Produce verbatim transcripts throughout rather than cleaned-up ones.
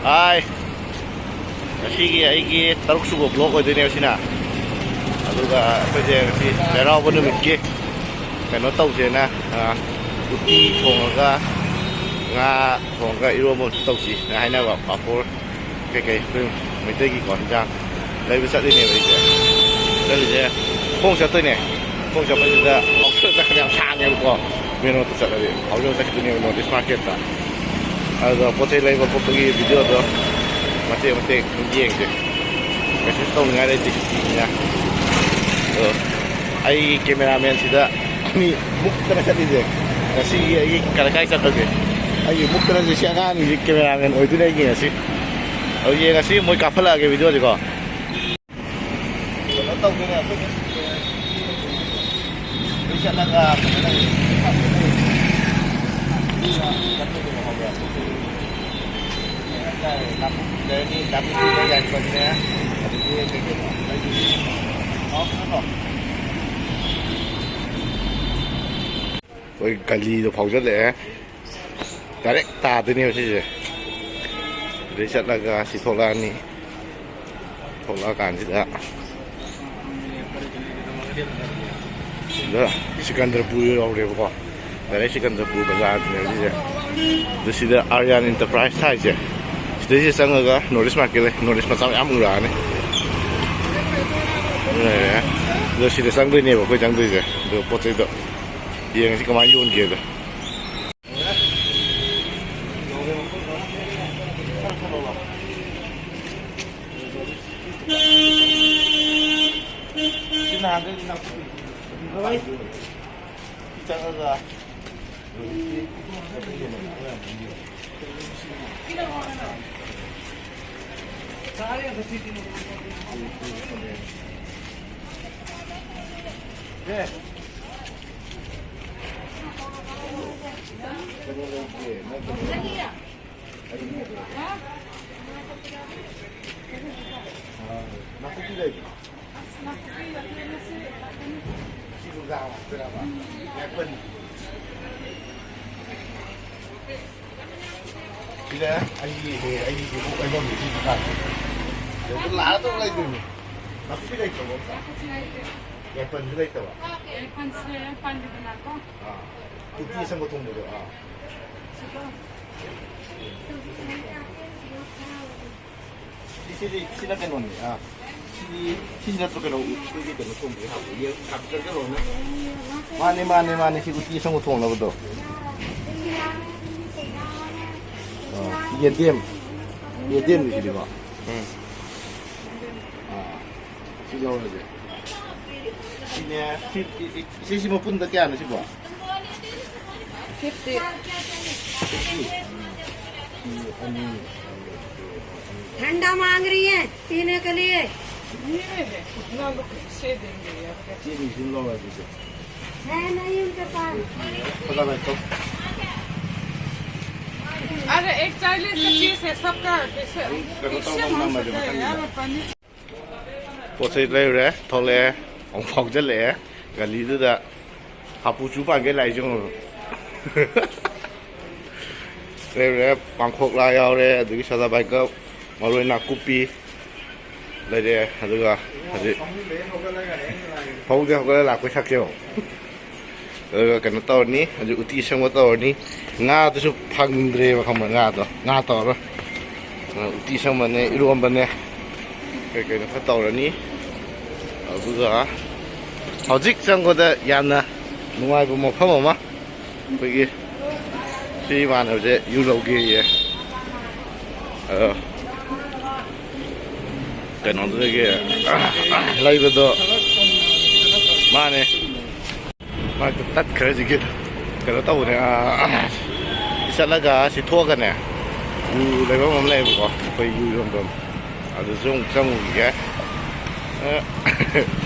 ꯍꯥꯏ, ꯉꯁꯤꯒꯤ ꯑꯩꯒꯤ ꯇꯔꯨꯛ ꯁꯨꯕ ꯕ꯭ꯂꯣꯛ ꯑꯣꯏꯗꯣꯏꯅꯦꯕ ꯁꯤꯅ꯫ ꯑꯗꯨꯒ ꯑꯩꯈꯣꯏꯁꯦ ꯉꯁꯤ ꯆꯩꯔꯥꯎꯕ ꯅꯨꯃꯤꯠꯀꯤ ꯀꯩꯅꯣ ꯇꯧꯁꯦꯅ, ꯑ, ꯎꯇꯤ ꯊꯣꯡꯉꯒ, ꯉꯥ ꯊꯣꯡꯉꯒ, ꯏꯔꯣꯝꯕ ꯑꯃꯁꯨ ꯇꯧꯁꯤꯅ ꯍꯥꯏꯅꯕ, ꯄꯥꯐꯣꯔ ꯀꯩꯀꯩ ꯑꯩꯈꯣꯏ ꯃꯩꯇꯩꯒꯤꯀꯣ ꯍꯤꯟꯖꯥꯡ ꯂꯩꯕ ꯆꯠꯂꯤꯅꯦꯕ ꯑꯩꯁꯦ꯫ ꯆꯠꯂꯤꯁꯦ ꯈꯣꯡ ꯆꯠꯇꯣꯏꯅꯦ꯫ ꯈꯣꯡ ꯆꯠꯄꯁꯤꯗ ꯍꯧꯖꯤꯛ ꯆꯠꯈ꯭ꯔꯦ, ꯌꯥꯝ ꯁꯥꯡꯉꯦꯕꯀꯣ꯫ ꯃꯦꯟ ꯔꯣꯗꯇ ꯆꯠꯂꯗꯤ ꯍꯧꯖꯤꯛ ꯆꯠꯈꯤꯗꯣꯏꯅꯦꯕ ꯅꯣꯔꯠ ꯏꯁ ꯃꯥꯔꯀꯦꯠꯇ꯫ ꯑꯗꯨꯗ ꯄꯣꯠ ꯆꯩ ꯂꯩꯕ ꯈꯣꯠꯄꯒꯤ ꯚꯤꯗꯤꯑꯣꯗꯣ ꯃꯇꯦꯛ ꯃꯇꯦꯛ ꯑꯗꯨꯝ ꯌꯦꯡꯁꯦ꯫ ꯀꯩꯁꯨ ꯇꯧꯅꯤꯡꯉꯥꯏ ꯂꯩꯇꯦ ꯁꯤꯇꯤꯅꯤꯅ꯫ ꯑꯗꯣ ꯑꯩꯒꯤ ꯀꯦꯃꯦꯔꯥꯃꯦꯟꯁꯤꯗ ꯃꯤ ꯃꯨꯛꯇꯅ ꯆꯠꯂꯤꯁꯦ꯫ ꯉꯁꯤꯒꯤ ꯑꯩꯒꯤ ꯀꯔꯥꯏ ꯀꯥꯏ ꯆꯠꯄꯁꯦ ꯑꯩꯒꯤ ꯃꯨꯛꯇꯅꯁꯦ ꯁꯤ ꯑꯉꯥꯡꯁꯤ ꯀꯦꯃꯦꯔꯥꯃꯦꯟ ꯑꯣꯏꯗꯣꯏꯅꯦ ꯑꯩꯒꯤ ꯉꯁꯤ꯫ ꯑꯗꯨ ꯌꯦꯡꯉꯁꯤ ꯃꯣꯏ ꯀꯥꯞꯍꯠꯂꯛꯑꯒꯦ ꯚꯤꯗꯤꯑꯣꯁꯦꯀꯣ꯫ ꯀꯩꯅꯣ ꯇꯧꯗꯣꯏꯅꯦ ꯑꯩꯈꯣꯏ꯫ ꯑꯗꯨ ꯆꯠꯂꯒ ꯐꯖꯅ ꯆꯠꯇꯣꯏꯅꯦ ꯈꯪꯕ꯭ꯔꯥ? ꯀꯩ ꯍꯥꯏꯇꯥꯔꯦ, ꯅꯥꯀꯨꯞꯄꯤ ꯂꯩꯔꯅꯤ, ꯅꯥꯀꯨꯞꯄꯤ ꯂꯩ ꯌꯥꯏꯄꯟꯅꯦ, ꯑꯗꯒꯤ ꯀꯩ ꯀꯩꯅꯣ ꯂꯩꯗꯣꯏꯅꯦ꯫ ꯍꯥꯎ, ꯀꯩꯅꯣ꯫ ꯑꯩꯈꯣꯏ ꯒꯂꯤꯗꯣ ꯐꯥꯎꯖꯜꯂꯛꯑꯦ꯫ ꯗꯥꯏꯔꯦꯛ ꯇꯥꯗꯣꯏꯅꯦꯕ ꯁꯤꯁꯦ꯫ ꯑꯗꯩ ꯆꯠꯂꯒ ꯁꯤ ꯊꯣꯛꯂꯛꯑꯅꯤ꯫ ꯊꯣꯛꯂꯛꯑꯀꯥꯟꯁꯤꯗ ꯁꯤꯗ ꯁꯤꯀꯟꯗꯔꯄꯨꯔ ꯌꯧꯔꯦꯕꯀꯣ꯫ ꯗꯥꯏꯔꯦꯛ ꯁꯤꯀꯟꯗꯔꯄꯨꯔ ꯕꯖꯥꯔꯗꯨꯅꯦꯕ ꯁꯤꯁꯦ꯫ ꯑꯗ ꯁꯤꯗ ꯑꯥꯔꯌꯥꯟ ꯏꯟꯇꯔꯄ꯭ꯔꯥꯏꯁ ꯍꯥꯏꯁꯦ, ꯁꯤꯗꯩꯁꯤꯗ ꯆꯪꯉꯒ ꯅꯣꯔꯠ ꯏꯁ ꯃꯥꯔꯀꯦꯠ ꯂꯩ꯫ ꯅꯣꯔꯠ ꯏꯁ ꯃꯆꯥ ꯃꯌꯥꯝ ꯎꯔꯛꯑꯅꯤ꯫ ꯑꯗꯨ ꯂꯩꯔꯦ꯫ ꯑꯗꯣ ꯁꯤꯗ ꯆꯪꯗꯣꯏꯅꯦꯕ ꯑꯩꯈꯣꯏ ꯆꯪꯗꯣꯏꯁꯦ꯫ ꯑꯗꯣ ꯄꯣꯠ ꯆꯩꯗꯣ ꯌꯦꯡꯉꯁꯤ ꯀꯃꯥꯏꯅ ꯌꯣꯟꯒꯦꯗꯣ꯫ ꯅꯥꯀꯨꯞꯄꯤ ꯂꯩꯕ꯭ꯔꯣ? ꯁꯤꯕꯨ ꯉꯥ ꯍꯥꯞꯇꯣꯏꯔꯕ? ꯌꯥꯏꯄꯟ꯫ ꯁꯤꯗ ꯑꯩꯒꯤ ꯑꯩꯒꯤ ꯏꯕꯣꯛ ꯂꯩꯐꯝꯗꯨꯒꯤ ꯗꯨꯀꯥꯟꯁꯦ꯫ ꯑꯗꯨ ꯂꯥꯛꯑ ꯑꯗꯨꯝ ꯂꯩꯗꯣꯏꯅꯤ꯫ ꯅꯥꯀꯨꯞꯄꯤ ꯂꯩꯇ꯭ꯔꯕꯣ ꯑꯝꯇ? ꯌꯥꯏꯄꯟꯁꯨ ꯂꯩꯇꯕ? ꯌꯥꯏꯄꯟꯁꯦ ꯄꯥꯟꯗꯦꯗꯅꯀꯣ꯫ ꯑꯥ꯫ ꯎꯇꯤ ꯑꯁꯪꯕ ꯊꯣꯡꯕꯗꯣ꯫ ꯑꯥ꯫ ꯁꯤꯗꯣ꯫ ꯁꯤꯗꯤ, ꯁꯤꯅ ꯀꯩꯅꯣꯅꯤ꯫ ꯑꯥ꯫ ꯁꯤꯗꯤ, ꯁꯤꯁꯤ ꯅꯠꯇ꯭ꯔꯣ ꯀꯩꯅꯣ, ꯑꯩꯈꯣꯏꯒꯤ ꯀꯩꯅꯣ ꯊꯣꯡꯕꯒꯤ ꯍꯥꯞꯄ? ꯌꯦ-, ꯍꯥꯞꯆꯔꯒ ꯂꯣꯏꯅ꯫ ꯃꯥꯅꯦ, ꯃꯥꯅꯦ, ꯃꯥꯅꯦ꯫ ꯁꯤ ꯎꯇꯤ ꯑꯁꯪꯕ ꯊꯣꯡꯅꯕꯗꯣ꯫ ꯑꯥ, ꯌꯦꯟꯗꯦꯝ꯫ ꯌꯦꯟꯗꯦꯝꯅꯤ ꯁꯤꯗꯤꯀꯣ꯫ ꯎꯝ꯫ ꯑꯥ, ꯁꯤ ꯂꯧꯔꯁꯦ꯫ ꯁꯤꯅꯦ, ꯁꯤ, ꯏ-, ꯏ-, ꯏꯆꯦ, ꯁꯤ ꯃꯄꯨꯟꯗ ꯀꯌꯥꯅꯣ ꯁꯤꯕꯣ? Fifty. Fifty? ꯁꯤ ꯑꯅꯤ꯫ ठंडा मांग रही है पीने के लिए। नहीं है, उतना लोग कैसे देंगे यार? ꯁꯤ ꯃꯤꯁꯤꯡ ꯂꯧꯔ ꯑꯗꯨꯗꯤ꯫ है नहीं उनके पास। ꯐꯖꯅ ꯇꯧ꯫ अरे, एक चालीस पच्चीस है सबका, कैसे? ꯀꯩꯅꯣ ꯇꯧꯕ ꯉꯝꯃꯗꯤ ꯃꯊꯪꯒꯤꯗ꯫ ꯄꯣꯠ ꯆꯩ ꯂꯩꯔꯨꯔꯦ, ꯊꯣꯛꯂꯛꯑꯦ, ꯑꯃꯨꯛ ꯐꯥꯎꯖꯜꯂꯛꯑꯦ꯫ ꯒꯥꯔꯤꯗꯨꯗ ꯍꯥꯄꯨ ꯆꯨ ꯄꯥꯟꯒꯩ ꯂꯥꯛꯏꯁꯦ ꯌꯦꯡꯉꯣ꯫ ꯂꯩꯔꯨꯔꯦ, ꯄꯥꯡꯈꯣꯛꯂꯥ ꯌꯥꯎꯔꯦ, ꯑꯗꯒꯤ ꯁꯗꯥꯕꯥꯏꯒꯞ, ꯃꯔꯣꯏ ꯅꯥꯀꯨꯞꯄꯤ ꯂꯩꯔꯦ꯫ ꯑꯗꯨꯒ ꯍꯧꯖꯤꯛ ꯐꯃꯨꯡꯗꯒꯤ ꯍꯧꯒꯠꯂꯒ ꯂꯥꯛꯄꯩ ꯁꯛꯁꯦ ꯌꯦꯡꯉꯣ꯫ ꯑꯗꯨꯒ ꯀꯩꯅꯣ ꯇꯧꯔꯅꯤ, ꯍꯧꯖꯤꯛ ꯎꯇꯤ ꯑꯁꯪꯕ ꯇꯧꯔꯅꯤ꯫ ꯉꯥꯗꯨꯁꯨ ꯐꯪꯗ꯭ꯔꯦꯕ, ꯈꯪꯕ꯭ꯔꯥ? ꯉꯥꯗꯣ, ꯉꯥ ꯇꯧꯔꯔꯣꯏ꯫ ꯑ, ꯎꯇꯤ ꯑꯁꯪꯕꯅꯦ, ꯏꯔꯣꯝꯕꯅꯦ, ꯀꯩ ꯀꯩꯅꯣ ꯈꯔ ꯇꯧꯔꯅꯤ꯫ ꯑꯗꯨꯒ ꯍꯧꯖꯤꯛ ꯆꯪꯕꯗ ꯌꯥꯝꯅ ꯅꯨꯡꯉꯥꯏꯕ ꯃꯐꯝ ꯑꯃ, ꯑꯩꯈꯣꯏꯒꯤ ꯁꯤ ꯏꯃꯥꯟꯅꯕꯁꯦ ꯌꯨ ꯂꯧꯒꯦꯌꯦ꯫ ꯑꯗꯣ ꯀꯩꯅꯣꯗꯨꯗꯒꯤ ꯂꯩꯕꯗꯣ ꯃꯥꯅꯦ꯫ ꯃꯔꯛꯇ ꯇꯠꯈ꯭ꯔꯦ ꯍꯧꯖꯤꯛꯀꯤ꯫ ꯀꯩꯅꯣ ꯇꯧꯕꯅꯦ, ꯑꯥ, ꯆꯠꯂꯒ ꯁꯤ ꯊꯣꯛꯑꯒꯅꯦ, ꯌꯨ ꯂꯩꯐꯝ ꯑꯃ ꯂꯩꯌꯦꯕꯀꯣ, ꯑꯩꯈꯣꯏ ꯌꯨ ꯌꯣꯟꯐꯝ꯫ ꯑꯗꯨꯁꯨ ꯑꯃꯨꯛ ꯆꯪꯉꯨꯈꯤꯒꯦ꯫ ꯑ,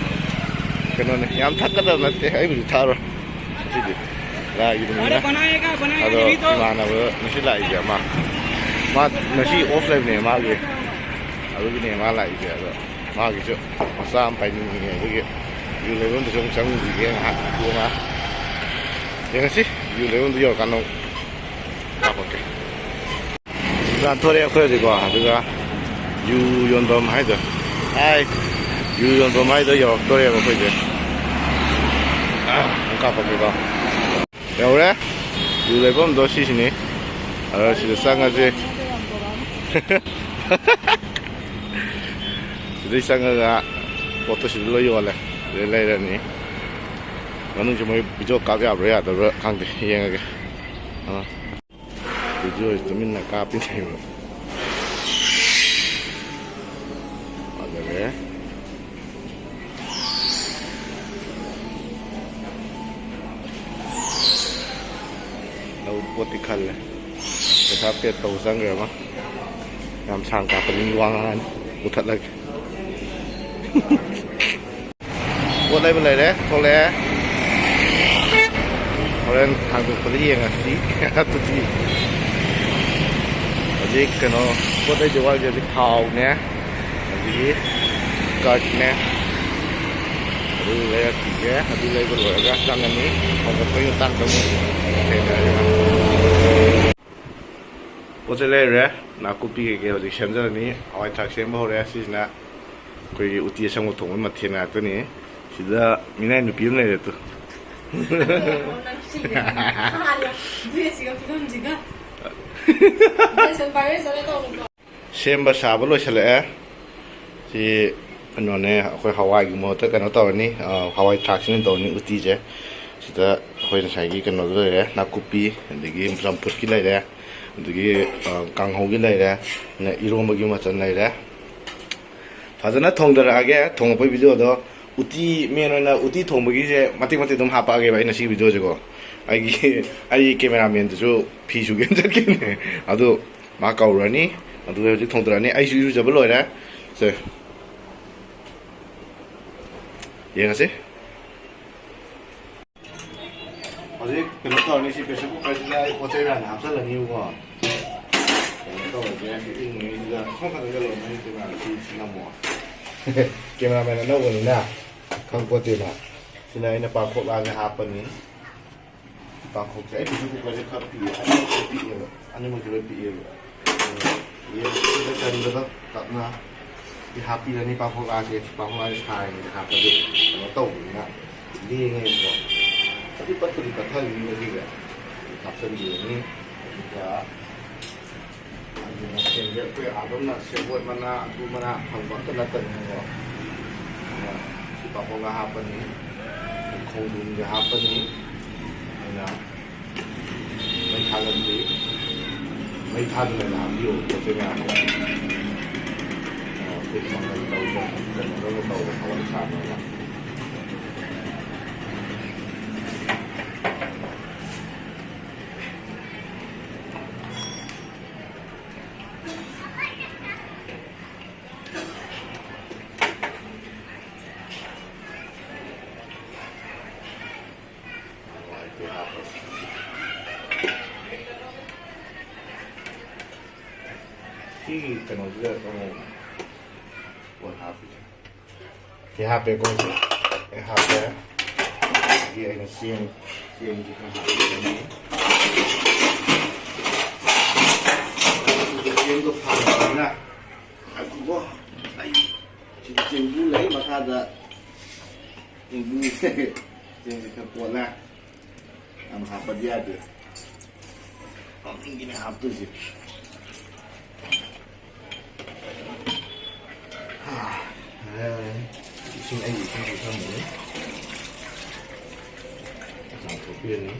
ꯀꯩꯅꯣꯅꯦ, ꯌꯥꯝ ꯊꯛꯀꯗꯕ ꯅꯠꯇꯦ, ꯑꯩꯕꯨꯗꯤ ꯊꯛꯑꯔꯣꯏ ꯉꯁꯤꯗꯤ, ꯂꯥꯏꯒꯤ ꯅꯨꯃꯤꯠꯅ꯫ ꯑꯗꯣ ꯏꯃꯥꯟꯅꯕ ꯉꯁꯤ ꯂꯥꯛꯏꯁꯦ ꯑꯃ, ꯃꯥ ꯉꯁꯤ off ꯂꯩꯕꯅꯦ ꯃꯥꯒꯤ, ꯑꯗꯨꯒꯤꯅꯦ ꯃꯥ ꯂꯥꯛꯏꯁꯦ꯫ ꯑꯗꯣ ꯃꯥꯒꯤꯁꯨ ꯃꯆꯥ ꯑꯃ ꯄꯥꯏꯅꯤꯡꯉꯤ, ꯑꯗꯨꯒꯤ ꯌꯨ ꯂꯩꯐꯝꯗꯨꯁꯨ ꯑꯃꯨꯛ ꯆꯪꯉꯨꯈꯤꯒꯦ ꯉꯥꯏꯍꯥꯛ꯫ ꯑꯗꯨꯒ ꯌꯦꯡꯉꯁꯤ, ꯌꯨ ꯂꯩꯐꯝꯗꯨ ꯌꯧꯔꯀꯥꯟꯗ ꯑꯃꯨꯛ ꯀꯥꯞꯄꯛꯀꯦ꯫ ꯂꯥꯟꯊꯣꯔꯛꯑꯦ ꯑꯩꯈꯣꯏ ꯍꯧꯖꯤꯛꯀꯣ, ꯑꯗꯨꯒ ꯌꯨ ꯌꯣꯟꯐꯝ ꯍꯥꯏꯗꯣ, ꯑꯥꯏ, ꯌꯨ ꯌꯣꯟꯐꯝ ꯍꯥꯏꯗꯣ ꯌꯧꯔꯛꯇꯣꯔꯦꯕ ꯑꯩꯈꯣꯏꯁꯦ꯫ ꯑ, ꯑꯃꯨꯛ ꯀꯥꯞꯄꯛꯀꯦꯀꯣ꯫ ꯌꯧꯔꯦ꯫ ꯌꯨ ꯂꯩꯐꯝꯗꯣ ꯁꯤꯁꯤꯅꯤ꯫ ꯑꯗꯣ ꯁꯤꯗ ꯆꯪꯉꯁꯦ꯫ ꯁꯤꯗꯩ ꯆꯪꯉꯒ ꯄꯣꯠꯇꯣ ꯁꯤꯗ ꯂꯣꯏ ꯌꯣꯜꯂꯦ꯫ ꯁꯤꯗ ꯂꯩꯔꯅꯤ꯫ ꯃꯅꯨꯡꯁꯦ ꯃꯣꯏ ꯚꯤꯗꯤꯑꯣ ꯀꯥꯞ ꯌꯥꯕ꯭ꯔꯥ ꯌꯥꯗꯕ꯭ꯔꯥ ꯈꯪꯗꯦ, ꯌꯦꯡꯉꯒꯦ꯫ ꯑꯥ꯫ ꯚꯤꯗꯤꯑꯣꯁꯤ ꯇꯨꯃꯤꯟꯅ ꯀꯥꯞꯄꯤꯅꯦꯕ꯫ ꯐꯖꯔꯦ꯫ ꯂꯧ ꯄꯣꯠꯇꯤ ꯈꯜꯂꯦ꯫ ꯄꯩꯁꯥ ꯄꯦꯠ ꯇꯧꯕ ꯆꯪꯈ꯭ꯔꯦ ꯑꯃ꯫ ꯌꯥꯝ ꯁꯥꯡ ꯀꯥꯞꯄꯅꯤ, ꯋꯥ ꯉꯥꯡꯉꯅꯤ꯫ ꯃꯨꯊꯠꯂꯒꯦ꯫ ꯄꯣꯠ ꯂꯩꯕ ꯂꯩꯔꯦ, ꯊꯣꯛꯂꯛꯑꯦ꯫ ꯍꯣꯔꯦꯟ ꯍꯥꯡꯗꯣꯛꯄꯗ ꯌꯦꯡꯉꯁꯤ꯫ ꯑꯗꯨꯗꯤ ꯍꯧꯖꯤꯛ ꯀꯩꯅꯣ, ꯄꯣꯠ ꯂꯩꯗꯧ ꯋꯥꯠꯂꯤꯁꯦ ꯍꯧꯖꯤꯛ ꯊꯥꯎꯅꯦ, ꯑꯗꯒꯤ ꯀꯔꯠꯅꯦ꯫ ꯑꯗꯨ ꯂꯩꯔꯛꯈꯤꯒꯦ꯫ ꯑꯗꯨ ꯂꯩꯕ ꯂꯣꯏꯔꯒ ꯆꯪꯉꯅꯤ꯫ ꯍꯣꯡꯒꯠꯄꯒꯤ ꯃꯇꯥꯡꯗ ꯑꯃꯨꯛ ꯊꯦꯡꯅꯔꯁꯤ꯫ ꯄꯣꯠ ꯆꯩ ꯂꯩꯔꯨꯔꯦ꯫ ꯅꯥꯀꯨꯞꯄꯤ ꯀꯩꯀꯩ ꯍꯧꯖꯤꯛ ꯁꯦꯝꯖꯔꯅꯤ꯫ ꯍꯋꯥꯏ ꯊ꯭ꯔꯥꯛ ꯁꯦꯝꯕ ꯍꯧꯔꯦ꯫ ꯁꯤꯁꯤꯅ ꯑꯩꯈꯣꯏꯒꯤ ꯎꯇꯤ ꯑꯁꯪꯕ ꯊꯣꯡꯕꯒꯤ ꯃꯊꯦꯜ ꯉꯥꯛꯇꯅꯤ꯫ ꯁꯤꯗ ꯃꯤꯅꯥꯏ ꯅꯨꯄꯤ ꯑꯃ ꯂꯩꯔꯦ ꯇꯨ꯫ ꯅꯪ ꯁꯤꯔꯦ꯫ ꯗ꯭ꯔꯦꯁꯁꯤꯒ ꯐꯤꯕꯝꯁꯤꯒ꯫ ꯗ꯭ꯔꯦꯁ ꯑꯣꯏꯅ ꯄꯥꯏꯔ ꯆꯠꯂꯦ ꯇꯧꯔꯕ꯭ꯔꯣ? ꯁꯦꯝꯕ ꯁꯥꯕ ꯂꯣꯏꯁꯤꯜꯂꯛꯑꯦ꯫ ꯁꯤ ꯀꯩꯅꯣꯅꯦ, ꯑꯩꯈꯣꯏ ꯍꯋꯥꯏꯒꯤ ꯃꯍꯨꯠꯇ ꯀꯩꯅꯣ ꯇꯧꯔꯅꯤ, ꯑ, ꯍꯋꯥꯏ ꯊ꯭ꯔꯥꯛꯁꯤꯅ ꯇꯧꯔꯅꯤ ꯎꯇꯤꯁꯦ꯫ ꯁꯤꯗ ꯑꯩꯈꯣꯏ ꯉꯁꯥꯏꯒꯤ ꯀꯩꯅꯣꯗꯣ ꯂꯩꯔꯦ, ꯅꯥꯀꯨꯞꯄꯤ, ꯑꯗꯒꯤ ꯆꯝꯐꯨꯠꯀꯤ ꯂꯩꯔꯦ, ꯑꯗꯒꯤ, ꯑ, ꯀꯥꯡꯍꯧꯒꯤ ꯂꯩꯔꯦ, ꯅ ꯏꯔꯣꯝꯕꯒꯤ ꯃꯆꯜ ꯂꯩꯔꯦ꯫ ꯐꯖꯅ ꯊꯣꯡꯗꯔꯛꯑꯒꯦ꯫ ꯊꯣꯡꯉꯛꯄꯒꯤ ꯚꯤꯗꯤꯑꯣꯗꯣ ꯎꯇꯤ, ꯃꯦꯟ ꯑꯣꯏꯅ ꯎꯇꯤ ꯊꯣꯡꯕꯒꯤꯁꯦ ꯃꯇꯦꯛ ꯃꯇꯦꯛ ꯑꯗꯨꯝ ꯍꯥꯞꯄꯛꯑꯒꯦꯕ ꯑꯩꯅ ꯁꯤꯒꯤ ꯚꯤꯗꯤꯑꯣꯁꯦꯀꯣ꯫ ꯑꯩꯒꯤ, ꯑꯩꯒꯤ ꯀꯦꯃꯦꯔꯥꯃꯦꯟꯗꯨꯁꯨ ꯐꯤ ꯁꯨꯒꯦꯅ ꯆꯠꯈꯤꯕꯅꯦ꯫ ꯑꯗꯨ ꯃꯥ ꯀꯧꯔꯅꯤ, ꯑꯗꯨꯒ ꯍꯧꯖꯤꯛ ꯊꯣꯡꯗꯔꯛꯑꯅꯤ꯫ ꯑꯩꯁꯨ ꯏꯔꯨꯖꯕ ꯂꯣꯏꯔꯦ꯫ ꯁꯦ, ꯌꯦꯡꯉꯁꯤ꯫ ꯍꯧꯖꯤꯛ ꯀꯩꯅꯣ ꯇꯧꯔꯅꯤ, ꯁꯤ ꯄ꯭ꯔꯦꯁꯔ ꯀꯨꯀꯔꯁꯤꯗ ꯑꯩ ꯄꯣꯠ ꯆꯩ ꯃꯌꯥꯝ ꯍꯥꯞꯆꯜꯂꯅꯤꯕꯀꯣ꯫ ꯀꯩꯅꯣ ꯇꯧꯔꯒꯦ, ꯁꯤ ꯏꯪꯉꯤꯉꯩꯁꯤꯗ ꯁꯣꯝ ꯈꯛꯇꯪ ꯆꯠꯂꯣ, ꯅꯪ ꯀꯦꯃꯦꯔꯥ ꯁꯤ ꯅꯝꯃꯣ꯫ ꯀꯦꯃꯦꯔꯥꯃꯦꯟ ꯑꯅꯧꯕꯅꯤꯅ ꯈꯪꯄꯣꯠꯇꯦꯅ꯫ ꯁꯤꯅ ꯑꯩꯅ ꯄꯥꯡꯈꯣꯛ ꯂꯥꯛꯑꯒ ꯍꯥꯞꯄꯅꯤ꯫ ꯄꯥꯡꯈꯣꯛꯁꯦ ꯑꯩ ꯄ꯭ꯔꯦꯁꯔ ꯀꯨꯀꯔꯁꯦ ꯈꯔ ꯄꯤꯛꯑꯦ, ꯑꯅꯤꯃꯛꯁꯦ ꯄꯤꯛꯑꯦꯕ, ꯑꯅꯤꯃꯛꯁꯦ ꯂꯣꯏ ꯄꯤꯛꯑꯦꯕ꯫ ꯑꯗꯨꯅ ꯆꯟꯕꯗꯣ ꯇꯞꯅ ꯍꯥꯞꯄꯤꯔꯅꯤ꯫ ꯄꯥꯡꯈꯣꯛꯂꯥꯁꯦ, ꯄꯥꯡꯈꯣꯛꯂꯥꯁꯦ ꯁꯥꯔꯤꯉꯩꯗ ꯍꯥꯞꯄꯗꯤ ꯀꯩꯅꯣ ꯇꯧꯕꯅꯤꯅ ꯂꯦꯡꯉꯦꯕꯀꯣ꯫ ꯑꯗꯨ ꯄꯠꯄꯨꯗꯤ ꯄꯠꯊꯈꯤꯅꯤ ꯃꯁꯤꯒ꯫ ꯍꯥꯞꯆꯤꯟꯕꯤꯔꯅꯤ꯫ ꯑꯗꯨꯒ ꯑꯗꯨꯅ ꯁꯦꯝꯁꯦ ꯑꯩꯈꯣꯏ ꯑꯗꯣꯝꯅ ꯁꯦꯕꯣꯠ ꯃꯅꯥ, ꯑꯗꯨ ꯃꯅꯥ ꯐꯪꯕ ꯑꯝꯇ ꯅꯠꯇꯕꯅꯤꯅꯀꯣ꯫ ꯑꯗꯨꯅ ꯁꯤ ꯄꯥꯐꯣꯔ ꯉꯥ ꯍꯥꯞꯄꯅꯤ, ꯈꯣꯡꯗ꯭ꯔꯨꯝꯁꯦ ꯍꯥꯞꯄꯅꯤ꯫ ꯑꯗꯨꯅ ꯃꯩ ꯊꯥꯒꯠꯄꯤ, ꯃꯩ ꯊꯥꯗꯨꯅ ꯂꯥꯛꯄꯤꯌꯣ ꯄꯣꯠ ꯆꯩ ꯃꯌꯥꯝꯁꯦ꯫ ꯑꯩꯈꯣꯏ ꯃꯪꯒꯜ ꯇꯧꯕ, ꯀꯩꯅꯣꯗꯧꯅ ꯇꯧꯕ ꯍꯋꯥꯏ ꯁꯥꯕꯅꯤꯅ꯫ ꯁꯤꯒꯤ ꯀꯩꯅꯣꯁꯤꯗ ꯑꯃꯨꯛ ꯄꯣꯠ ꯍꯥꯞꯄꯤꯁꯦ꯫ ꯁꯤ ꯍꯥꯞꯄꯦꯀꯣ, ꯁꯤ ꯍꯥꯞꯄꯦ꯫ ꯑꯗꯒꯤ ꯑꯩꯅ ꯆꯦꯡ, ꯆꯦꯡꯁꯤ ꯈꯔ ꯍꯥꯞꯄꯤꯔꯅꯤ꯫ ꯆꯦꯡꯗꯣ ꯐꯪꯗꯕꯅꯤꯅ ꯉꯥꯏꯈꯣꯀꯣ꯫ ꯑꯩ ꯁꯤꯗ ꯆꯦꯡꯕꯨ ꯂꯩ ꯃꯈꯥꯗ꯫ ꯆꯦꯡꯕꯨ꯫ ꯆꯦꯡꯁꯦ ꯈꯔ ꯄꯣꯠꯂꯦ꯫ ꯌꯥꯝ ꯍꯥꯞꯄꯗꯤ ꯌꯥꯗꯦ꯫ ꯄꯥꯝꯕꯤꯒꯤꯅꯦ ꯍꯥꯞꯇꯣꯏꯁꯦ꯫ ꯍꯥ, ꯌꯥꯔꯦ, ꯌꯥꯔꯦ꯫ ꯏꯁꯤꯡ, ꯑꯩꯒꯤ ꯏꯁꯤꯡꯁꯤ ꯊꯝꯃꯨꯔꯦ꯫ ꯆꯥꯝꯊꯣꯛꯄꯤꯔꯅꯤ꯫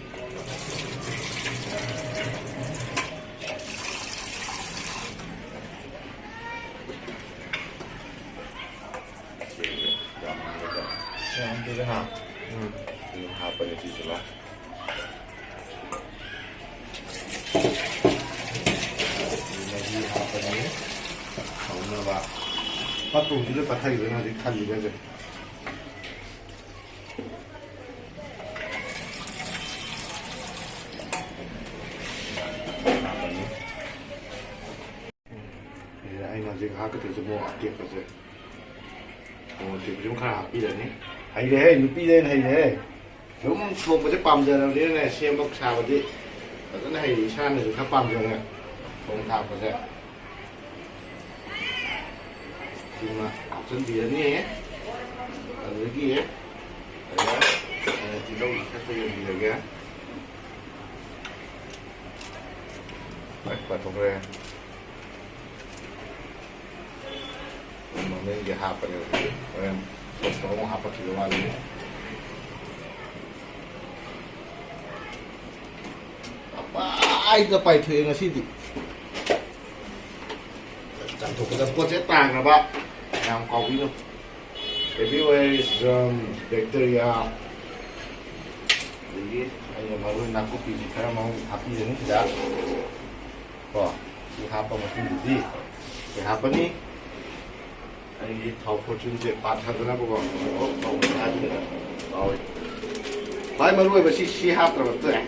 ꯌꯥꯝꯗꯦꯗ, ꯍꯥ? ꯎꯝ꯫ ꯑꯗꯨꯝ ꯍꯥꯞꯄꯅꯤ ꯁꯤꯁꯤꯃ꯫ ꯃꯍꯤ ꯍꯥꯞꯄꯅꯤ꯫ ꯍꯧꯅꯕ꯫ ꯄꯠꯄꯕꯨꯗꯤ ꯂꯣꯏ ꯄꯠꯊꯈꯤꯗꯣꯏꯅꯦ ꯍꯧꯖꯤꯛ ꯈꯜꯂꯤꯕꯁꯦ꯫ ꯍꯥꯞꯄꯅꯤ꯫ ꯑꯦ, ꯑꯩꯅ ꯍꯧꯖꯤꯛ ꯍꯥꯞꯀꯗꯣꯏꯁꯦ ꯃꯣꯔꯣꯛ ꯑꯇꯦꯛꯄꯁꯦ꯫ ꯃꯣꯔꯣꯛ ꯑꯇꯦꯛꯄꯁꯤꯃ ꯈꯔ ꯍꯥꯞꯄꯤꯔꯅꯤ꯫ ꯍꯩꯔꯦꯍꯦ, ꯅꯨꯄꯤꯗꯩ ꯍꯦꯟꯅ ꯍꯩꯔꯦꯍꯦ꯫ ꯁꯨꯝ ꯊꯣꯡꯕꯁꯦ ꯄꯥꯝꯖꯔꯕꯅꯤꯅꯅꯦ, ꯁꯦꯝꯕ ꯁꯥꯕꯗꯤ ꯐꯖꯅ ꯍꯩꯔꯦ, ꯏꯁꯥꯅꯁꯨ ꯈꯔ ꯄꯥꯝꯖꯔꯦ ꯊꯣꯡ ꯊꯥꯛꯄꯁꯦ꯫ ꯑꯃ ꯍꯥꯞꯆꯤꯟꯕꯤꯔꯅꯤ꯫ ꯑꯗꯨꯗꯒꯤ ꯑꯩꯅ ꯇꯤꯜꯍꯧ ꯈꯔ ꯁꯣꯏꯖꯟꯕꯤꯔꯒꯦ꯫ ꯍꯣꯏ, ꯄꯥꯊꯣꯛꯈ꯭ꯔꯦ꯫ ꯃꯃꯤꯡꯒꯤ ꯍꯥꯞꯄꯅꯦ ꯍꯧꯖꯤꯛ꯫ ꯍꯣꯔꯦꯟ ꯁꯣꯁꯇ ꯑꯃꯨꯛ ꯍꯥꯞꯄꯛꯈꯤꯕ ꯋꯥꯅꯤ꯫ ꯄꯥꯏꯗ ꯄꯥꯏꯊꯣꯛꯑꯦ ꯉꯁꯤꯗꯤ꯫ ꯆꯥꯝꯊꯣꯛꯄꯗ ꯄꯣꯠꯁꯦ ꯇꯥꯈ꯭ꯔꯕ ꯌꯥꯝ ꯀꯥꯎꯕꯤꯅꯨ꯫ Everywhere is germ, bacteria꯫ ꯑꯗꯒꯤ ꯑꯩꯅ ꯃꯔꯣꯏ ꯅꯥꯀꯨꯞꯄꯤꯁꯤ ꯈꯔ ꯃꯑꯣꯡ ꯍꯥꯞꯄꯤꯔꯅꯤ ꯁꯤꯗ꯫ ꯀꯣ, ꯁꯤ ꯍꯥꯞꯄ ꯃꯇꯨꯡꯗꯗꯤ ꯀꯩ ꯍꯥꯞꯄꯅꯤ? ꯑꯩꯒꯤ ꯊꯥꯎ ꯐꯣꯔꯆꯨꯟꯁꯦ ꯄꯥꯊꯗꯅꯕꯀꯣ꯫ ꯑꯣ, ꯇꯧꯕ ꯌꯥꯗꯦꯗ꯫ ꯀꯥꯎꯋꯦ꯫ ꯈ꯭ꯋꯥꯏ ꯃꯔꯨ ꯑꯣꯏꯕ ꯁꯤ, ꯁꯤ ꯍꯥꯞꯇ꯭ꯔꯕ ꯇꯣꯛꯑꯦ꯫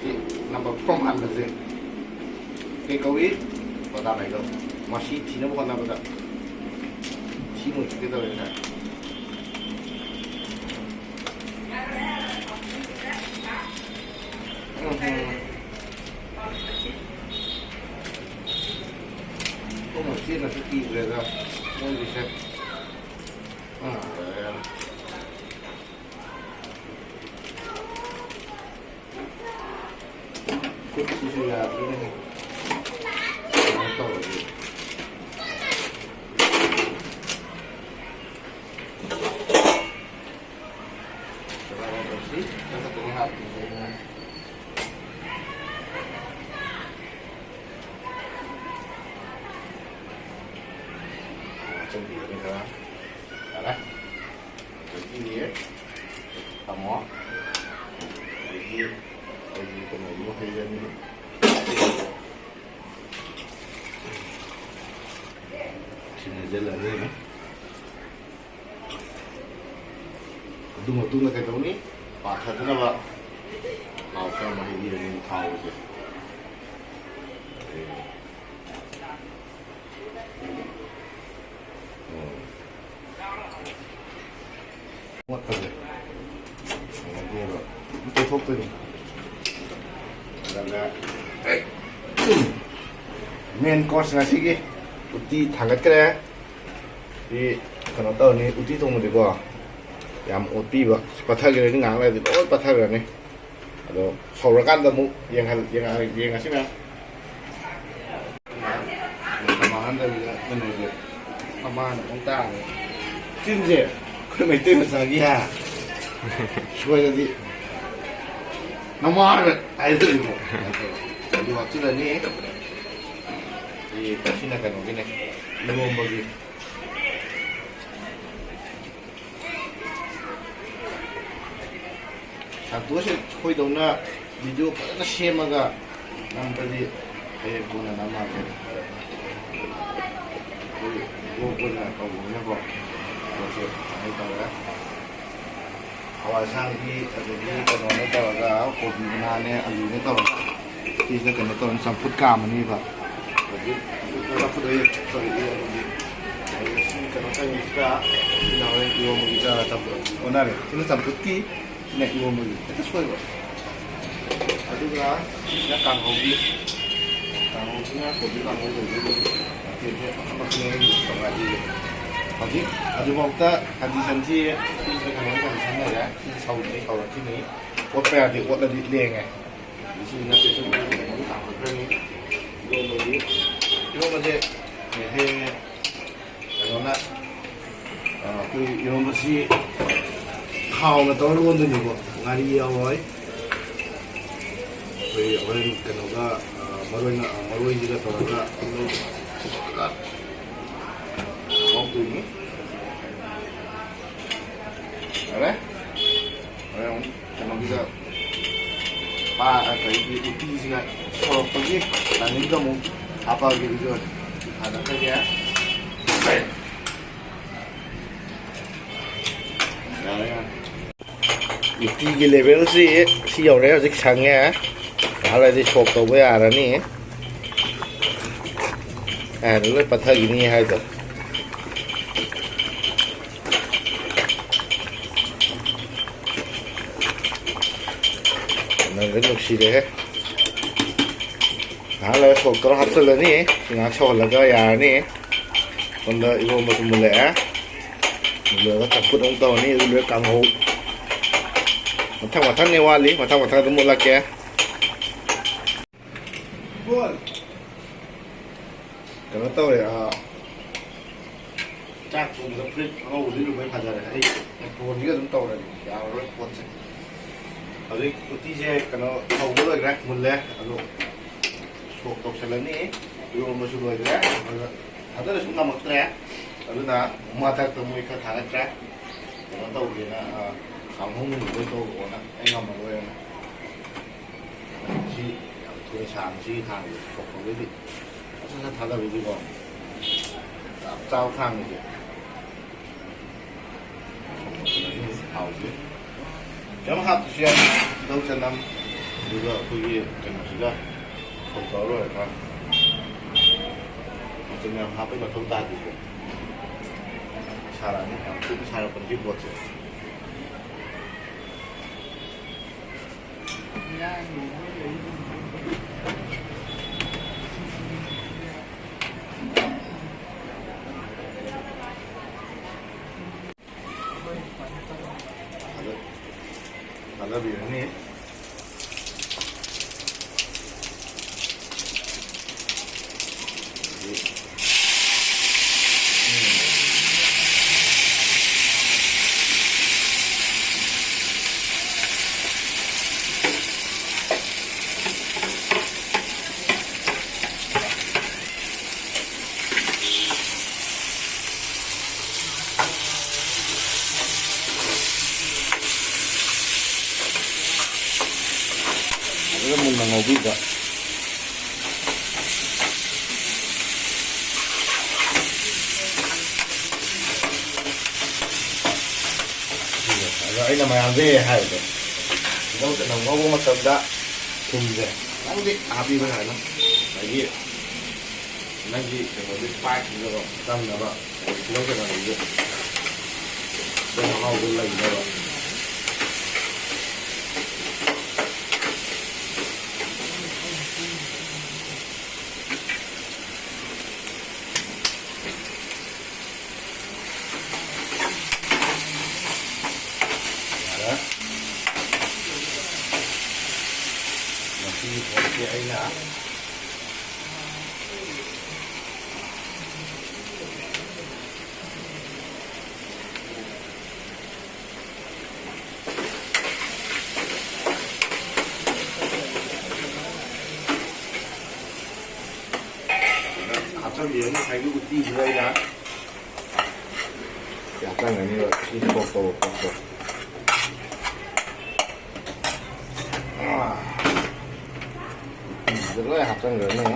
ꯁꯤ ꯅꯝꯕꯔ ꯐꯣꯔ ꯃꯥꯟꯕꯁꯦ ꯀꯩ ꯀꯧꯏ? ꯕꯗꯥꯝ ꯍꯥꯏꯗꯣ꯫ ꯃꯁꯤ ꯊꯤꯅꯕ ꯍꯣꯠꯅꯕꯗ ꯊꯤ ꯃꯨꯠꯈꯤꯒꯦ ꯇꯧꯔꯦ ꯉꯁꯥꯏ꯫ ꯎꯝ꯫ ꯊꯣꯡ ꯃꯆꯦꯠꯅꯁꯨ ꯀꯤꯗ꯭ꯔꯦꯗ ꯃꯣꯏꯒꯤꯁꯦ꯫ ꯑꯥ, ꯌꯥꯔꯦ, ꯌꯥꯔꯦ꯫ ꯈꯨꯠꯁꯤꯁꯨ ꯌꯥꯗ꯭ꯔꯦꯅꯦ꯫ ꯀꯃꯥꯏꯅ ꯇꯧꯔꯒꯦ? ꯀꯃꯥꯏꯅ ꯇꯧꯁꯤ? ꯈꯔ ꯈꯛꯇꯅꯤ ꯍꯥꯞꯄꯤꯁꯦ ꯑꯩꯅ꯫ ꯍꯥꯞꯆꯤꯟꯕꯤꯔꯅꯤ ꯈꯔ꯫ ꯌꯥꯔꯦ꯫ ꯑꯗꯒꯤ ꯊꯝꯃꯣ꯫ ꯑꯗꯒꯤ ꯑꯩꯈꯣꯏꯒꯤ ꯀꯩꯅꯣꯗꯨ ꯍꯩꯔꯅꯤ꯫ ꯁꯤꯅ ꯍꯩꯖꯤꯜꯂꯅꯤ꯫ ꯑꯗꯨ ꯃꯇꯨꯡꯗ ꯀꯩꯗꯧꯅꯤ? ꯄꯥꯊꯗꯅꯕ ꯊꯥꯎ ꯈꯔ ꯑꯃ ꯍꯩꯕꯤꯔꯅꯤ, ꯊꯥꯎꯁꯦ꯫ ꯎꯝ꯫ ꯃꯣꯠꯄꯁꯦ꯫ ꯀꯩꯅꯣꯒꯤꯅꯦꯕ꯫ ꯑꯗꯨꯝ ꯇꯩꯊꯣꯛꯇꯣꯏꯅꯤ꯫ ꯑꯗꯨꯒ ꯃꯦꯟ ꯀꯣꯔꯁ ꯉꯁꯤꯒꯤ ꯎꯇꯤ ꯊꯥꯡꯒꯠꯈ꯭ꯔꯦ꯫ ꯁꯤ ꯀꯩꯅꯣ ꯇꯧꯔꯅꯤ, ꯎꯇꯤ ꯊꯣꯡꯕꯗꯤꯀꯣ ꯌꯥꯝ ꯑꯣꯠꯄꯤꯕ꯫ ꯁꯤ ꯄꯠꯊꯈ꯭ꯔꯅꯤ, ꯉꯥꯏꯍꯥꯛ ꯂꯩꯔꯗꯤ ꯂꯣꯏ ꯄꯠꯊꯈ꯭ꯔꯅꯤ꯫ ꯑꯗꯣ ꯁꯧꯔꯀꯥꯟꯗ ꯑꯃꯨꯛ ꯌꯦꯡꯍꯜ-, ꯌꯦꯡꯍꯜ-, ꯌꯦꯡꯉꯁꯤ ꯃꯌꯥꯝ꯫ ꯃꯥꯡꯍꯟꯗꯕꯤꯗ ꯀꯩꯅꯣꯁꯦ ꯃꯃꯥꯅ ꯑꯃꯨꯛ ꯇꯥꯔꯦ꯫ ꯆꯤꯟꯁꯦ ꯑꯩꯈꯣꯏ ꯃꯩꯇꯩ ꯃꯆꯥꯒꯤ ꯍꯥ? ꯁꯣꯏꯔꯗꯤ ꯅꯃꯥꯅ ꯍꯥꯏꯗꯣꯏꯅꯤꯀꯣ꯫ ꯑꯗꯨ ꯍꯥꯞꯆꯤꯜꯂꯅꯤ꯫ ꯁꯤ, ꯁꯤꯅ ꯀꯩꯅꯣꯒꯤꯅꯦ, ꯏꯔꯣꯝꯕꯒꯤ꯫ ꯁꯟꯇꯣꯁꯁꯦ ꯑꯩꯈꯣꯏꯗꯧꯅ ꯚꯤꯗꯤꯑꯣ ꯐꯖꯅ ꯁꯦꯝꯃꯒ ꯅꯝꯕꯗꯤ ꯍꯌꯦꯡ ꯀꯣꯟꯅ ꯅꯝꯃꯛꯑꯒꯦ꯫ ꯑꯩꯈꯣꯏ ꯕ꯭ꯂꯣꯒ ꯑꯣꯏꯅ ꯇꯧꯕꯅꯤꯅꯀꯣ, ꯄꯣꯠꯁꯦ ꯁꯨꯃꯥꯏꯅ ꯇꯧꯔꯦ꯫ ꯍꯋꯥꯏ ꯑꯁꯥꯡꯕꯤ, ꯑꯗꯒꯤ ꯀꯩꯅꯣꯅꯦ ꯇꯧꯔꯒ, ꯀꯣꯕꯤ ꯃꯅꯥꯅꯦ, ꯑꯂꯨꯅꯦ ꯇꯧꯔꯒ, ꯁꯤꯁꯤꯗ ꯀꯩꯅꯣ ꯇꯧꯔꯅꯤ, ꯆꯝꯐꯨꯠ ꯀꯥꯝꯃꯅꯤꯕ꯫ ꯍꯧꯖꯤꯛ ꯆꯝꯐꯨꯠ ꯇꯧꯔꯛꯏ, ꯇꯧꯔꯛꯏ꯫ ꯑꯗꯨꯗꯤ ꯁꯤ ꯀꯩꯅꯣ ꯇꯧꯔꯤꯁꯤꯗ, ꯁꯤꯅ ꯍꯣꯔꯦꯟ ꯏꯔꯣꯝꯕꯒꯤꯗ ꯆꯝꯐꯨꯠ ꯑꯣꯟꯅꯔꯦ꯫ ꯁꯤꯅ ꯆꯝꯐꯨꯠꯀꯤ, ꯁꯤꯅ ꯏꯔꯣꯝꯕꯒꯤ꯫ ꯍꯦꯛꯇ ꯁꯣꯏꯕ꯫ ꯑꯗꯨꯒ ꯁꯤꯅ ꯀꯥꯡꯍꯧꯒꯤ, ꯀꯥꯡꯍꯧꯁꯤꯅ ꯀꯣꯕꯤ ꯀꯥꯡꯍꯧ ꯑꯣꯏꯗꯣꯏꯅꯤ꯫ ꯃꯊꯦꯜꯁꯦ ꯃꯈꯜ ꯃꯈꯜ ꯑꯩꯅ ꯇꯧꯔꯛꯑꯗꯤ꯫ ꯍꯧꯖꯤꯛ ꯍꯧꯖꯤꯛꯐꯥꯎꯗ conditionꯁꯤ ꯁꯤꯁꯤꯗ ꯀꯩꯅꯣ condition ꯂꯩꯔꯦ꯫ ꯁꯤ ꯁꯧꯗ꯭ꯔꯤ, ꯁꯧꯔꯛꯈꯤꯅꯤ꯫ ꯑꯣꯠꯄ ꯌꯥꯗꯦ, ꯑꯣꯠꯂꯗꯤ ꯂꯦꯡꯉꯦ꯫ ꯁꯤ ꯅꯠꯇꯦ, ꯁꯤ ꯀꯩꯅꯣ ꯇꯥꯈꯠꯈ꯭ꯔꯅꯤ꯫ ꯏꯔꯣꯟꯕꯒꯤ, ꯏꯔꯣꯟꯕꯁꯦ ꯍꯌꯦꯡ ꯀꯩꯅꯣꯅ, ꯑ, ꯑꯩꯈꯣꯏ ꯏꯔꯣꯝꯕꯁꯤ ꯊꯥꯎꯅ ꯇꯧꯔ ꯂꯣꯟꯗꯣꯏꯅꯦꯀꯣ, ꯉꯥꯔꯤ ꯌꯥꯎꯔꯣꯏ꯫ ꯑꯩꯈꯣꯏ ꯍꯣꯔꯦꯟ ꯀꯩꯅꯣꯒ, ꯑ, ꯃꯔꯣꯏ ꯉ-, ꯑ, ꯃꯔꯣꯏꯁꯤꯒ ꯇꯧꯔꯒ ꯉꯧꯗꯣꯏꯅꯤ꯫ ꯌꯥꯔꯦ? ꯍꯣꯔꯦꯟ ꯑꯃꯨꯛ ꯀꯩꯅꯣꯒꯤꯗ ꯄꯥ-, ꯑ, ꯀꯩꯒꯤ ꯎꯇꯤꯁꯤꯅ ꯁꯧꯔꯛꯄꯒꯤ timingꯗ ꯑꯃꯨꯛ ꯍꯥꯞꯄꯛꯑꯒꯦ video ꯊꯥꯒꯠꯆꯒꯦ꯫ ꯌꯥꯔꯦ, ꯌꯥꯔꯦ꯫ ꯎꯇꯤꯒꯤ levelꯁꯤ ꯁꯤ ꯌꯧꯔꯦ, ꯍꯧꯖꯤꯛ ꯁꯪꯉꯦ꯫ ꯉꯥꯏꯍꯥꯛ ꯂꯩꯔꯗꯤ soak ꯇꯧꯕ ꯌꯥꯔꯅꯤ꯫ ꯑꯦ, ꯂꯣꯏ ꯄꯠꯊꯈꯤꯅꯤ ꯍꯥꯏꯗꯣ꯫ ꯃꯅꯝꯗꯤ ꯅꯨꯡꯁꯤꯔꯦꯍꯦ꯫ ꯉꯥꯏꯍꯥꯛ ꯂꯩꯔ soak ꯇꯧꯔ ꯍꯥꯞꯆꯤꯜꯂꯅꯤ꯫ ꯁꯤ ꯉꯥꯏꯍꯥꯛ ꯁꯧꯍꯜꯂꯒ ꯌꯥꯔꯅꯤ꯫ ꯁꯣꯝꯗ ꯏꯔꯣꯝꯕꯁꯨ ꯃꯨꯜꯂꯛꯑꯦ꯫ ꯃꯨꯜꯂꯒ ꯆꯝꯐꯨꯠ ꯑꯃꯨꯛ ꯇꯧꯔꯅꯤ, ꯑꯗꯨ ꯂꯣꯏꯔ ꯀꯥꯡꯍꯧ꯫ ꯃꯊꯪ ꯃꯊꯪꯅꯦ ꯋꯥꯠꯂꯤ, ꯃꯊꯪ ꯃꯊꯪ ꯑꯗꯨꯝ ꯎꯠꯂꯛꯀꯦ꯫ ꯀꯩꯅꯣ ꯇꯧꯔꯦ, ꯑꯥ, ꯆꯥꯛ ꯊꯣꯡꯕꯗ ꯐꯨꯔꯤꯠ ꯑꯉꯧꯕ ꯂꯤꯠꯂꯨꯕꯩ ꯐꯖꯔꯦ꯫ ꯑꯩ ꯐꯣꯟꯁꯤꯒ ꯑꯗꯨꯝ ꯇꯧꯔꯒꯦ, ꯌꯥꯔꯔꯣꯏ ꯐꯣꯟꯁꯦ꯫ ꯍꯧꯖꯤꯛ ꯎꯇꯤꯁꯦ ꯀꯩꯅꯣ ꯇꯧꯕ ꯂꯣꯏꯈ꯭ꯔꯦ, ꯃꯨꯜꯂꯦ꯫ ꯑꯗꯣ ꯁꯣꯛ ꯇꯧꯁꯜꯂꯅꯤ꯫ ꯏꯔꯣꯝꯕꯁꯨ ꯂꯣꯏꯈ꯭ꯔꯦ꯫ ꯑꯗꯨꯒ ꯐꯖꯅꯁꯨ ꯉꯝꯃꯛꯇ꯭ꯔꯦ꯫ ꯑꯗꯨꯅ ꯃꯊꯛꯇ ꯃꯣꯏ ꯈꯔ ꯊꯥꯒꯠꯈ꯭ꯔꯦ꯫ ꯀꯩꯅꯣ ꯇꯧꯒꯦꯅ, ꯑ, ꯀꯥꯡꯍꯧ ꯅꯨꯡꯍꯧ ꯇꯧꯔꯛꯑꯣꯅ, ꯑꯩ ꯉꯝꯃꯔꯣꯏꯅ꯫ ꯁꯤ ꯌꯥꯝ ꯊꯨꯅ ꯁꯥꯕ, ꯁꯤꯒꯤ ꯈꯥꯡꯁꯦ ꯁꯣꯛ ꯇꯧꯕꯩꯗꯤ꯫ ꯁꯠ ꯁꯠ ꯊꯥꯗꯕꯩꯗꯤꯀꯣ꯫ ꯆꯞ ꯆꯥꯕ ꯈꯥꯡꯁꯦ꯫ ꯍꯥꯎꯁꯦ꯫ ꯀꯩꯝ ꯍꯥꯞꯇ꯭ꯔꯁꯨ ꯌꯥꯏ꯫ ꯇꯤꯜꯍꯧ ꯆꯅꯝ, ꯑꯗꯨꯒ ꯑꯩꯈꯣꯏꯒꯤ ꯀꯩꯅꯣꯁꯤꯒ ꯁꯣꯛ ꯇꯧꯔ ꯂꯣꯏꯔꯒ ꯃꯆꯜ ꯌꯥꯝ ꯍꯥꯞꯄꯩ ꯃꯊꯧ ꯇꯥꯗꯦꯀꯣ꯫ ꯁꯥꯔꯛꯑꯅꯤ, ꯌꯥꯝ ꯊꯨꯅ ꯁꯥꯔꯛꯄꯅꯤ ꯁꯤ ꯄꯣꯠꯁꯦ꯫ ꯊꯥꯗꯕꯤꯔꯅꯤ꯫ ꯐꯖꯅ ꯃꯨꯟꯅ ꯉꯧꯕꯤꯕ꯫ ꯑꯗꯣ ꯑꯩꯅ ꯃꯌꯥꯝꯗ ꯍꯥꯏꯕꯗꯣ, ꯇꯤꯜꯍꯧ ꯆꯅꯝ ꯉꯧꯕ ꯃꯇꯝꯗ ꯊꯨꯝꯁꯦ ꯈꯤꯇꯪꯗꯤ ꯍꯥꯞꯄꯤꯕ ꯁꯥꯏꯅ, ꯉꯁꯥꯏꯒꯤ ꯅꯪꯒꯤ ꯀꯩꯅꯣꯗꯤ ꯄꯥꯏꯈꯤꯅꯕ, ꯆꯝꯅꯕ, ꯑꯗꯩ ꯇꯤꯜꯍꯧ ꯆꯅꯝꯗꯨꯁꯨ ꯑꯗꯨꯝ ꯃꯍꯥꯎꯗꯣ ꯂꯩꯅꯕ꯫ ꯈꯪꯗꯦ, ꯉꯁꯥꯏꯒꯤ ꯎꯇꯤꯁꯤꯗ ꯑꯩꯅ ꯌꯥꯝ ꯆꯪꯒꯅꯤꯕ ꯁꯤ ꯁꯣꯛ ꯇꯧꯕ ꯄꯣꯠꯇꯣ꯫ ꯑꯥ, ꯎꯇꯤꯁꯤꯗ ꯂꯣꯏ ꯍꯥꯞꯆꯟꯈ꯭ꯔꯅꯤ꯫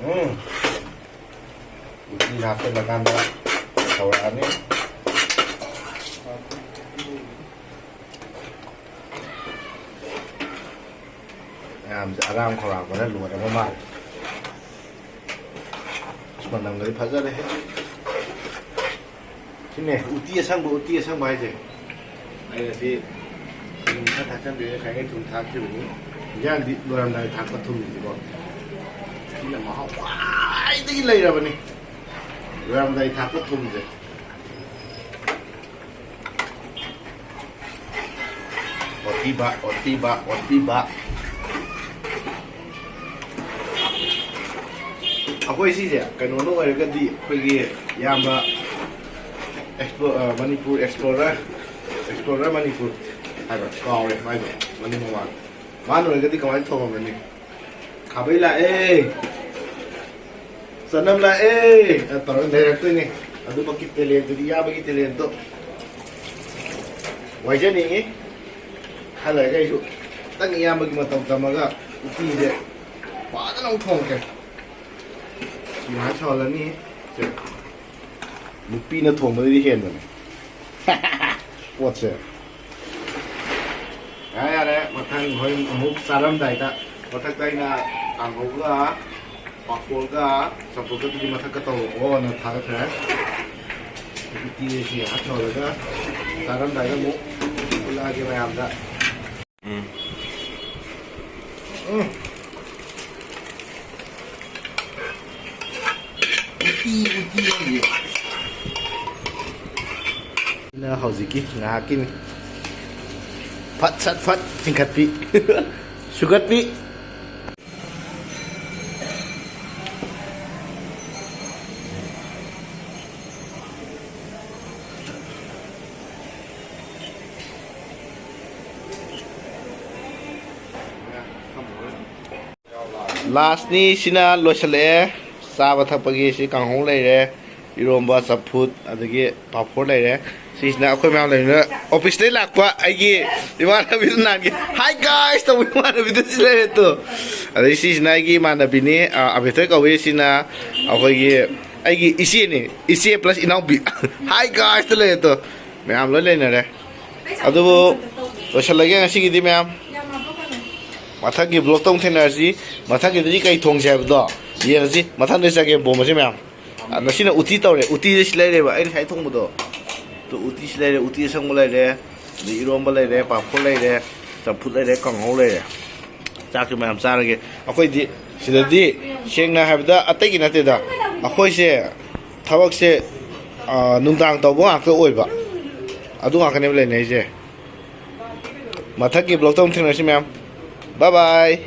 ꯎꯝ꯫ ꯎꯇꯤ ꯍꯥꯞꯆꯤꯜꯂꯀꯥꯟꯗ ꯇꯧꯔꯛꯑꯅꯤ꯫ ꯃꯌꯥꯝꯁꯦ ꯑꯔꯥꯝ ꯈꯧꯔꯥꯡꯕꯅ ꯂꯣꯏꯔꯕ ꯃꯥꯜꯂꯦ꯫ ꯑꯁ, ꯃꯅꯝꯒꯗꯤ ꯐꯖꯔꯦꯍꯦ꯫ ꯁꯤꯅꯦ ꯎꯇꯤ ꯑꯁꯪꯕ, ꯎꯇꯤ ꯑꯁꯪꯕ ꯍꯥꯏꯁꯦ꯫ ꯑꯩꯅ ꯁꯤ ꯊꯨꯝ ꯈꯔ ꯊꯥꯛꯆꯟꯕꯤꯔꯦ, ꯉꯁꯥꯏꯒꯤ ꯊꯨꯝ ꯊꯥꯛꯈꯤꯕꯅꯤ꯫ ꯏꯟꯖꯥꯡꯗꯤ ꯂꯣꯏꯔꯝꯗꯥꯏ ꯊꯥꯛꯄ ꯊꯨꯝꯁꯤꯀꯣ, ꯁꯤꯅ ꯃꯍꯥꯎ ꯈ꯭ꯋꯥꯏꯗꯒꯤ ꯂꯩꯔꯕꯅꯤ, ꯂꯣꯏꯔꯝꯗꯥꯏ ꯊꯥꯛꯄ ꯊꯨꯝꯁꯦ꯫ ꯑꯣꯠꯄꯤꯕ, ꯑꯣꯠꯄꯤꯕ, ꯑꯣꯠꯄꯤꯕ꯫ ꯑꯩꯈꯣꯏ ꯁꯤꯁꯦ ꯀꯩꯅꯣꯅ ꯑꯣꯏꯔꯒꯗꯤ, ꯑꯩꯈꯣꯏꯒꯤ ꯏꯌꯥꯝꯕ ꯑꯦꯛꯁꯄ꯭ꯂꯣ-, ꯑ, ꯃꯅꯤꯄꯨꯔ ꯑꯦꯛꯁꯄ꯭ꯂꯣꯔꯔ, ꯑꯦꯛꯁꯄ꯭ꯂꯣꯔꯔ ꯃꯅꯤꯄꯨꯔ ꯍꯥꯏꯕ꯭ꯔꯥ? ꯀꯥꯎꯔꯦ ꯃꯥꯏꯗꯣ, ꯃꯅꯤꯡ ꯃꯃꯥꯡ꯫ ꯃꯥꯅ ꯑꯣꯏꯔꯒꯗꯤ ꯀꯃꯥꯏꯅ ꯊꯣꯡꯉꯝꯒꯅꯤ? "ꯈꯥꯕꯩ ꯂꯥꯛꯑꯦ, ꯆꯅꯝ ꯂꯥꯛꯑꯦ" ꯇꯧꯔꯒ ꯂꯩꯔꯛꯇꯣꯏꯅꯦ꯫ ꯑꯗꯨꯃꯛꯀꯤ ꯇꯦꯂꯦꯟꯇꯨꯗꯤ, ꯏꯌꯥꯝꯕꯒꯤ ꯇꯦꯂꯦꯟꯇꯣ ꯋꯥꯏꯖꯅꯤꯡꯉꯤ꯫ ꯈꯔ ꯂꯩꯔꯒ ꯑꯩꯁꯨ ꯈꯤꯇꯪ ꯏꯌꯥꯝꯕꯒꯤ ꯃꯇꯧ ꯇꯝꯃꯒ ꯎꯇꯤꯁꯦ ꯐꯖꯅ ꯑꯃꯨꯛ ꯊꯣꯡꯉꯛꯀꯦ꯫ ꯁꯤ ꯉꯥꯏꯍꯥꯛ ꯁꯧꯍꯜꯂꯅꯤ꯫ ꯁꯦ, ꯅꯨꯄꯤꯅ ꯊꯣꯡꯕꯗꯩꯗꯤ ꯍꯦꯟꯕꯅꯦ ꯄꯣꯠꯁꯦ꯫ ꯌꯥꯔꯦ, ꯌꯥꯔꯦ, ꯃꯊꯪ ꯍꯣꯔꯦꯟ ꯑꯃꯨꯛ ꯆꯥꯔꯝꯗꯥꯏꯗ, ꯃꯊꯛꯇ ꯑꯩꯅ ꯀꯥꯡꯍꯧꯒ ꯄꯥꯐꯣꯔꯒ ꯆꯝꯐꯨꯠꯀꯗꯨꯗꯤ ꯃꯊꯛꯇ ꯇꯧꯔꯛꯑꯣꯅ ꯊꯥꯒꯠꯈ꯭ꯔꯦ꯫ ꯎꯇꯤꯁꯦ ꯉꯥꯏꯍꯥꯛ ꯁꯧꯍꯜꯂꯒ ꯆꯥꯔꯝꯗꯥꯏꯗ ꯑꯃꯨꯛ ꯎꯠꯂꯛꯑꯒꯦ ꯃꯌꯥꯝꯗ꯫ ꯎꯝ꯫ ꯎꯝ꯫ ꯎꯇꯤ, ꯎꯇꯤ ꯍꯥꯏꯁꯦ꯫ ꯅ ꯍꯧꯖꯤꯛꯀꯤ ꯉꯥꯏꯍꯥꯛꯀꯤꯅꯤ꯫ ꯐꯠ ꯁꯠ ꯐꯠ ꯆꯤꯡꯈꯠꯄꯤ꯫ ꯁꯨꯒꯠꯄꯤ꯫ ꯂꯥꯁꯅꯤ ꯁꯤꯅ ꯂꯣꯏꯁꯤꯜꯂꯛꯑꯦ꯫ ꯆꯥꯕ ꯊꯛꯄꯒꯤ ꯁꯤ ꯀꯥꯡꯍꯧ ꯂꯩꯔꯦ, ꯏꯔꯣꯝꯕ, ꯆꯝꯐꯨꯠ, ꯑꯗꯒꯤ ꯄꯥꯐꯣꯔ ꯂꯩꯔꯦ꯫ ꯁꯤꯁꯤꯅ ꯑꯩꯈꯣꯏ ꯃꯌꯥꯝ ꯂꯩꯕꯅꯤꯅ ꯑꯣꯐꯤꯁꯇꯩ ꯂꯥꯛꯄ ꯑꯩꯒꯤ ꯏꯃꯥꯟꯅꯕꯤꯗꯨ ꯅꯍꯥꯟꯒꯤ "Hi guys" ꯇꯧꯕ ꯏꯃꯥꯟꯅꯕꯤꯗꯨ ꯁꯤ ꯂꯩꯔꯦ ꯇꯨ꯫ ꯑꯗꯩ ꯁꯤꯁꯤꯅ ꯑꯩꯒꯤ ꯏꯃꯥꯟꯅꯕꯤꯅꯤ, ꯑ, ꯑꯕꯦꯊꯣꯏ ꯀꯧꯏ꯫ ꯁꯤꯅ ꯑꯩꯈꯣꯏꯒꯤ ꯑꯩꯒꯤ ꯏꯆꯦꯅꯤ, ꯏꯆꯦ ꯄ꯭ꯂꯁ ꯏꯅꯥꯎꯄꯤ꯫ "Hi guys" ꯇ ꯂꯩꯔꯦ ꯇꯨ꯫ ꯃꯌꯥꯝ ꯂꯣꯏ ꯂꯩꯅꯔꯦ꯫ ꯑꯗꯨꯕꯨ ꯂꯣꯏꯁꯤꯜꯂꯒꯦ ꯉꯁꯤꯒꯤꯗꯤ ꯃꯌꯥꯝ꯫ ꯃꯊꯪꯒꯤ ꯕ꯭ꯂꯣꯛꯇ ꯑꯃꯨꯛ ꯊꯦꯡꯅꯔꯁꯤ꯫ ꯃꯊꯪꯒꯤꯗꯗꯤ ꯀꯩ ꯊꯣꯡꯁꯦ ꯍꯥꯏꯕꯗꯣ ꯌꯦꯡꯉꯁꯤ꯫ ꯃꯊꯪꯗ ꯆꯒꯦꯝ ꯄꯣꯝꯕꯁꯦ ꯃꯌꯥꯝ꯫ ꯑ, ꯉꯁꯤꯅ ꯎꯇꯤ ꯇꯧꯔꯦ꯫ ꯎꯇꯤꯁꯦ ꯁꯤ ꯂꯩꯔꯦꯕ, ꯑꯩ ꯉꯁꯥꯏ ꯊꯣꯡꯕꯗꯣ꯫ ꯇꯨ ꯎꯇꯤꯁꯤ ꯂꯩꯔꯦ, ꯎꯇꯤ ꯑꯁꯪꯕ ꯂꯩꯔꯦ, ꯑꯗꯩ ꯏꯔꯣꯝꯕ ꯂꯩꯔꯦ, ꯄꯥꯐꯣꯔ ꯂꯩꯔꯦ, ꯆꯝꯐꯨꯠ ꯂꯩꯔꯦ, ꯀꯥꯡꯍꯧ ꯂꯩꯔꯦ꯫ ꯆꯥꯛꯁꯨ ꯃꯌꯥꯝ ꯆꯥꯔꯒꯦ꯫ ꯑꯩꯈꯣꯏꯗꯤ ꯁꯤꯗꯗꯤ ꯁꯦꯡꯅ ꯍꯥꯏꯕꯗ ꯑꯇꯩꯒꯤ ꯅꯠꯇꯦꯗ꯫ ꯑꯩꯈꯣꯏꯁꯦ ꯊꯕꯛꯁꯦ, ꯑ, ꯅꯨꯡꯗꯥꯡ ꯇꯧꯕ ꯉꯥꯛꯇ ꯑꯣꯏꯕ꯫ ꯑꯗꯨ ꯉꯥꯛꯇꯅꯦꯕ ꯂꯩꯅꯩꯁꯦ꯫ ꯃꯊꯛꯀꯤ ꯕ꯭ꯂꯣꯛꯇ ꯑꯃꯨꯛ ꯊꯦꯡꯅꯔꯁꯤ ꯃꯌꯥꯝ꯫ ꯕꯥꯏ ꯕꯥꯏ꯫